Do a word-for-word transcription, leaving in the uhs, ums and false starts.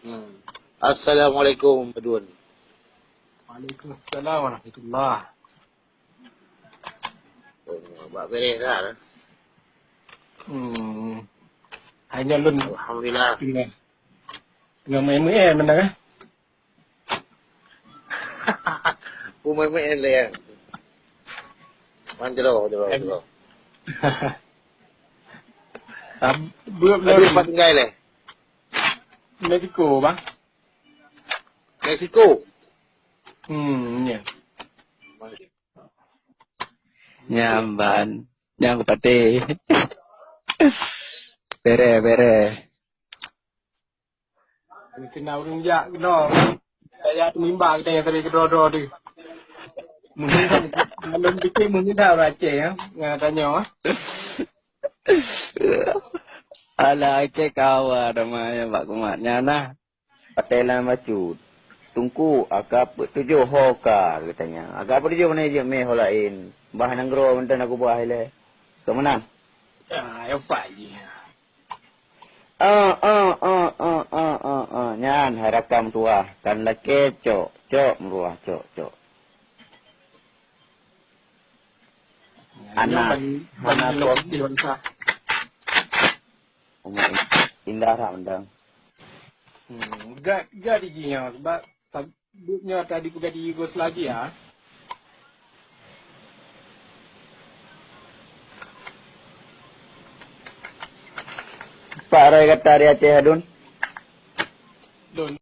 Hmm. Assalamualaikum, Padun. Waalaikumsalam warahmatullah. Oh, bak beres dah. Hmm. Hanya lôn. Alhamdulillah. Tengah, tengah main-main mana kan? Ku main-main lé. Man jelo, jelo, jelo. Ab-, buat Aduh, lagi. Pas tinggai lé. Mexico, bang. Mexico. Hmm, ya. Nyan ban. Nyan kupatéh. Bereh, bereh. Kena ureueng jak keunoe. Kaya teumimba kita nyang tadi keudroe-droe tu. Mungkin kalau fikir mungkin dah orang Aceh ya, ngan tanyoe. Alah, Aceh kawa dah main bak kumat nyan nah. Patéh lam bacut. Tungku, aka peutujoh ho ka geutanya. Aka peutujoh mana jeuet mé ho laén. Bah nanggroe mantong aku bah ilée. Keu meunan. Ah, ya pak ji. Ah, ah, ah, ah, ah, ah, ah. Nyan hai rakam tuah. Kan lakée cok, cok meuruah, cok, cok. Anas, Hana Pom. Uma Indah rak mantong. Hmm, ga, ga di jih nyoe sebab sab-, buet nyoe tadi peugah di Yugoslavia. Pak Roy kata di Aceh Adun. Don.